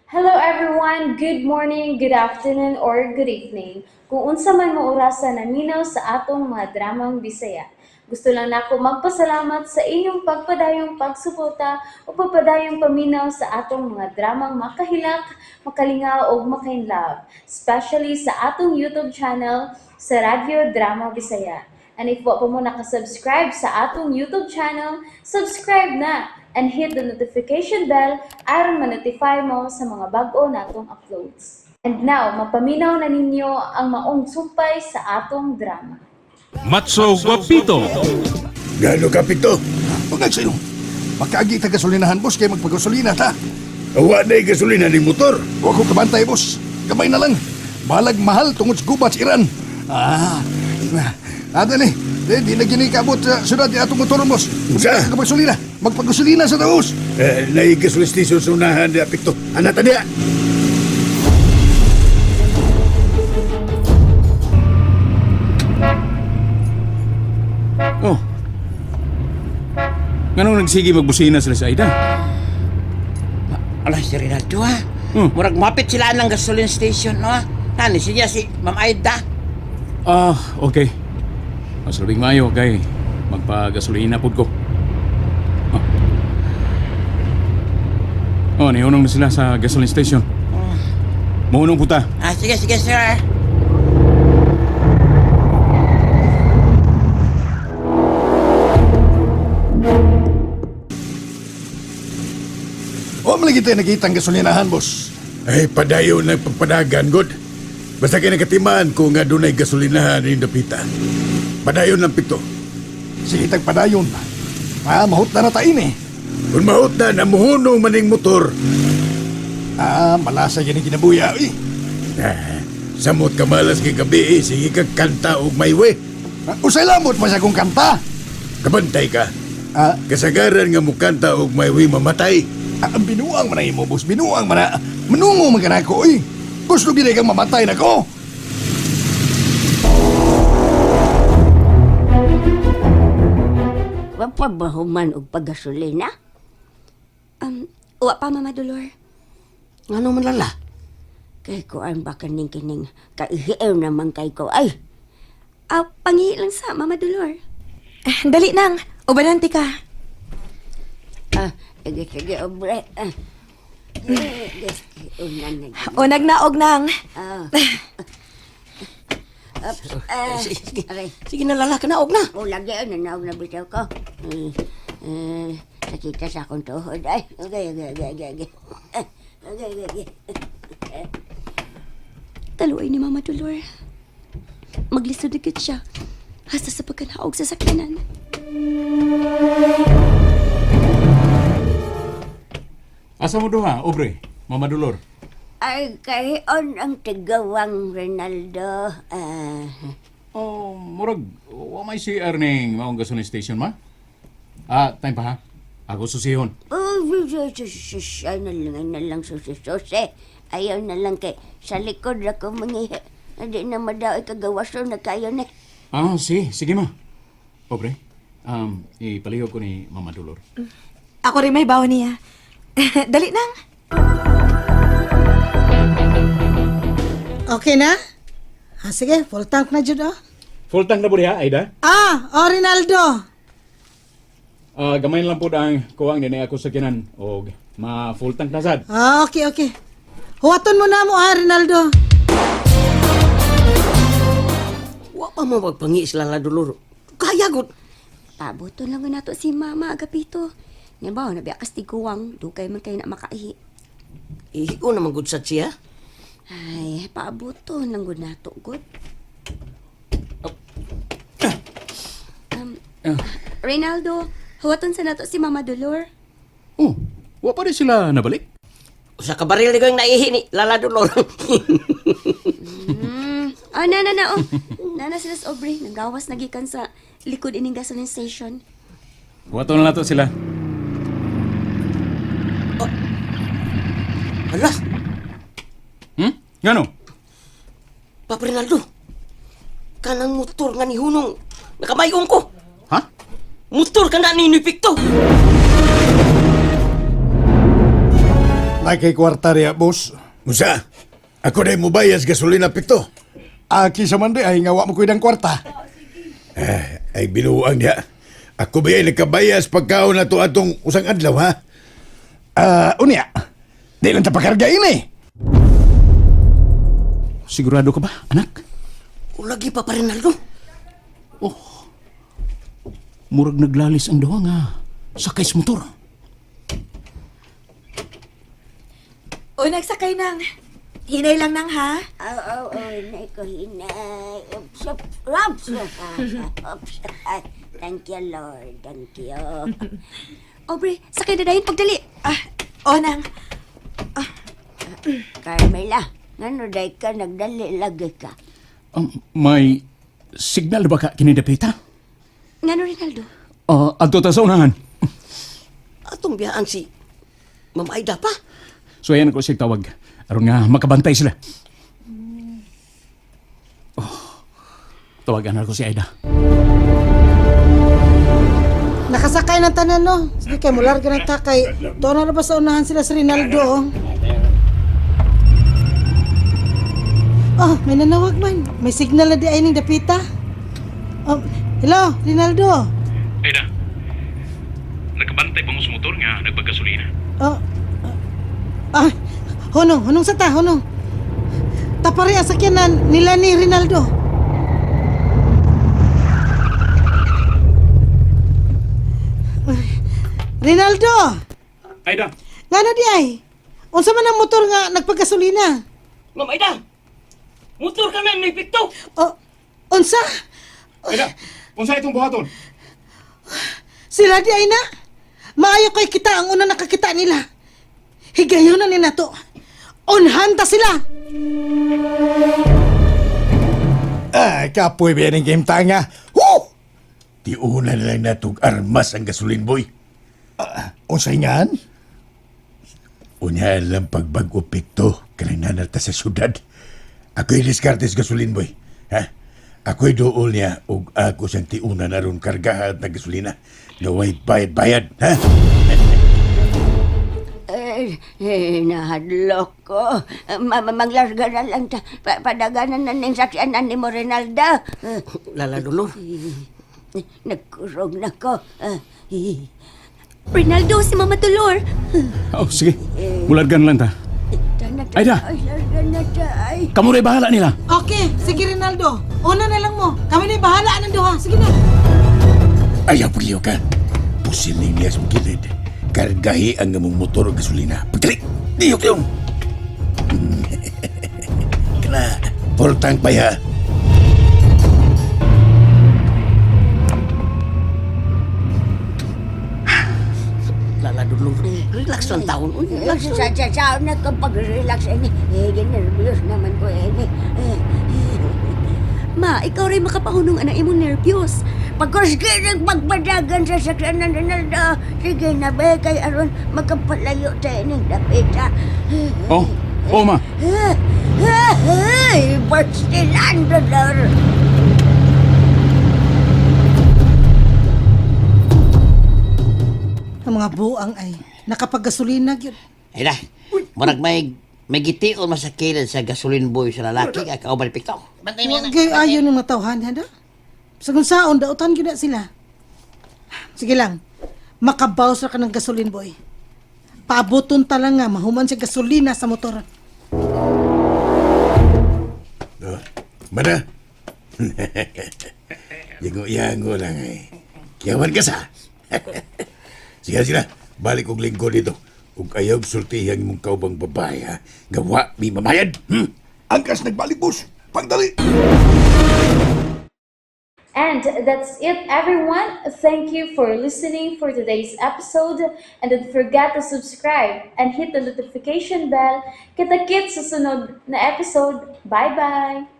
Hello everyone! Good morning, good afternoon, or good evening. Kung unsa man mo orasa naminaw sa atong mga dramang Bisaya. Gusto lang nako magpasalamat sa inyong pagpadayong pagsuporta o pagpadayong paminaw sa atong mga dramang makahilak, makalingaw ug makainlove, especially sa atong YouTube channel sa Radyo Drama Bisaya. And if wa pa mo nakasubscribe sa atong YouTube channel, subscribe na and hit the notification bell aron ma-notify mo sa mga bag-o natong uploads. And now, mapaminaw na ninyo ang maong sumpay sa atong drama. Matso Guapito. Gano ka pito? Pagkag sa'yo. Makaagi ta gasolinahan, boss, kay magpagasolina ta. Wa na gasolina ning motor. Wa ko kabantay, boss. Gamay na lang. Balag mahal tungod sa gubat sa Iran. Ah, dali. Di na gini kaabot sa syudad ni atong motor, boss. Unsa? Magpagasolina. Magpagasolina sa taos. Eh, naay gasoline station sa unahan diha pito. Ana ta diha. Oh. Nganong nagsige magbusina sila sa Aida? Ala, si Rinaldo ha. Hmm. Murag mapit sila ng gasoline station, no? Ha? Nani siya si Ma'am Aida. Ah, okay. Mas labing maayo kay magpagasolina pud ko. Oh. Oh, nihunong na sila sa gasoline station. Mohunong puta. Ah, sige, sige, sir. Wa man lagi tayo nakita ang gasolinahan, boss. Ay, padayon ng pagpadagan, god. Basta kay nakatimaan ko nga dunay gasolinahan ning dapita. Padayon lang pito. Sige, tagpadayon. Ah, mahut na na tayo eh. Kung mahut na, namuhunong maning motor. Ah, malasa yan ang ginabuya, eh. Ah, samot ka malas kay gabi, eh. Sige ka kanta og maywe. Ah, usay lamot pa siya kung kanta. Kabantay ka. Ah, Kasagaran nga mukanta og maywe mamatay. Ah, ang binuang man na imo, boss. Binuang man na. Manungo man ka na ako, eh. Gusto gini kang mamatay na ko. Wa pa ba human og pagasolina? Wa pa, Mama Dolor. Ngano man lala? Kay kuan ba kaning kining kaihiaw naman kay ko ay. Ah, panghi lang sa Mama Dolor. Eh, dali nang. Ubanante ka. Ah, sige sige obre. Ah. Sige, una na. O nagnaog nang. Ah. Ups, ah, Sige, sige. aray. Sige na lala, kanaog na. O lagi ay nanaog na bitaw ko. Eh, eh, sakita sa akong tuhod. Ay, okay. Ah, okay. Taluay ni Mama Dolor. Maglisod na gid siya. Hasta sa pagkanaog sa sakyanan. Asa mo duha, Obre? Mama Dolor. Ay, kahion ang tigawang Ronaldo. Ah, Oh, murag wa may CR ning maong gasoline station ma. Ah, time pa ha. Ako susihon. Oh, sus, ay na lang, ay na lang, sus, sus, sus, eh. Ayaw na lang kay sa likod ako mangihi. Hindi na madaw ikagawaso na kayo na. Ah, sige, sige ma. Obre, ipalihog ko ni Mama Dolor. Ako rin may bawo niya. Dali nang. Okay na? Ah, sige, full tank na jud oh. Full tank na po diha, Aida? Ah, oh Rinaldo. Ah, gamay lang po ang kuwang dinay ako sa kinan og ma full tank na sad. Ah, okay, okay. Huwaton mo na mo ah, Rinaldo. Wa pa mo magpangi sila lala Dolor. Kaya gud. Pabuto lang na to si Mama Agapito. Nya ba, nabiya kas tiguang. Dugay man kayo na makaihi. Ihi ko naman gud sa siya. Ay, paabuto lang gud nato gud. Reynaldo, huwaton sa nato si Mama Dolor. Oh, wa pa rin sila nabalik? Usa ka baril ni ko yung naihi ni Lala Dolor. Ah, na na na oh. Nana sila sa Aubrey, nagawas nagikan sa likod ining gasoline station. Wato na nato sila. Hala, Ngano? Papa Rinaldo. Kanang motor nga ni Hunong. Nakabayong ko. Ha? Motor ka na ni Picto. Wala kay kwarta riya, boss. Musa, ako na mubayas gasolina pito. Aki sa man di ay nga wa mo kuidang kwarta. Eh, ay binuang niya. Ako ba ay nagkabayas pagkaon na to atong usang adlaw, ha? Ah, unya. Di lang ta pakarga ini. Sigurado ka ba, anak? O lagi, Papa Rinaldo. Oh. Murag naglalis ang duha nga sakay sa motor. O, nagsakay nang. Hinay lang nang ha. Aw, aw, aw, hinay ko, hinay. Oops, oops, oops. Oops. Ay, thank you, Lord. Thank you. Aubrey, sakay na dahin pagdali. Ah, o nang. Carmela, ngano day ka, nagdali lagi ka. May signal ba ka kinidapita? Ngano, Rinaldo? Adto ta sa unahan. Atong biyaan si Ma'am Aida pa. So ayan ako siya tawag. Aron nga makabantay sila. Oh, tawagan ako si Aida. Nakasakay ng tanan no. Sige kay mular ka na ta kay tuon na ba sa unahan sila si Rinaldo. Oh. Oh, may nanawag man. May signal na di ay ning dapita. Oh, hello, Rinaldo. Aida, nakabantay pa mo sa motor nga nagpagasolina. Oh. Ah, hunong, hunong sa ta, hunong. Tapari ang sakyanan nila ni Rinaldo. Ay, Rinaldo! Aida! Ngano di ay? Unsa man ang motor nga nagpagasolina? Ma'am Aida! Motor ka na ni Picto! Oh, unsa? Aida! Unsa itong buhaton? Sila di ay na? Maayo kay kita ang una nakakita nila. Higayon na ni nato. Unhan ta sila. Ah, kapoy ba ning game tanga. Woo! Tiuna na lang natog armas ang gasolin, boy. Unsay ngan? Unya lang pagbag-o pito, kanang nanalta sa syudad. Ako'y diskarte sa gasolin, boy. Ha? Ako'y dool niya ug ako siyang tiuna na ron kargahan ng gasolina. Naway bayad-bayad, ha? Eh, eh, nahadlok ko. Manglarga na lang ta. Padaganan na ning sakyanan ni mo, Rinaldo. Eh, Lala Dolor. nagkurog na ko. Eh, Rinaldo, si Mama Dolor. Oh, sige. Mulargan lang ta. tana, ta- Aida! Ay, larga na ta. Ay. Kamu rin bahala nila. Okay, sige Rinaldo. Una na lang mo. Kami na bahala ng duha. Sige na. Ayaw pagliyo ka. Pusiling niya sa gilid. Kargahi ang among motor o gasolina. Pagkalik! Diyok yung! Kana, full tank pa ya. Lala Dolor. Relax lang taon. Uy, Eh, relax Sa lang. sa sa na ko pag-relax ini. Eh, nervyos naman ko ini. Eh, Ma, ikaw rin makapahunong ang imong nervyos. Pagkusgi ng pagpadagan sa sakyanan, Rinaldo. Sige na ba, kay aron makapalayo tayo ning dapita. Oh, oh ma. Ay, Barcelona, Dolor. Ang mga buang ay nakapaggasolina gyud. Aida, murag may gitiol masakilan sa gasoline boy sa lalaki ka kauban ni Picto. Bantay mo Wa Kay ayo ng mga tawhan ha da. Sa kung saon dautan gyud na sila. Sige lang. Makabaws ra ka ng gasolin boy. Paaboton ta lang nga mahuman sa gasolina sa motor. Oh, mana? Yango-yango lang eh. Kiyawan ka sa. Sige, sila. Balik og lingkod dito. Ug ayaw sultihan imong kaubang babae, ha? Gawa, mi mamayad. Angkas nagbalik, boss. Pagdali. And that's it, everyone. Thank you for listening for today's episode. And don't forget to subscribe and hit the notification bell. Kita-kits sa sunod na episode. Bye-bye!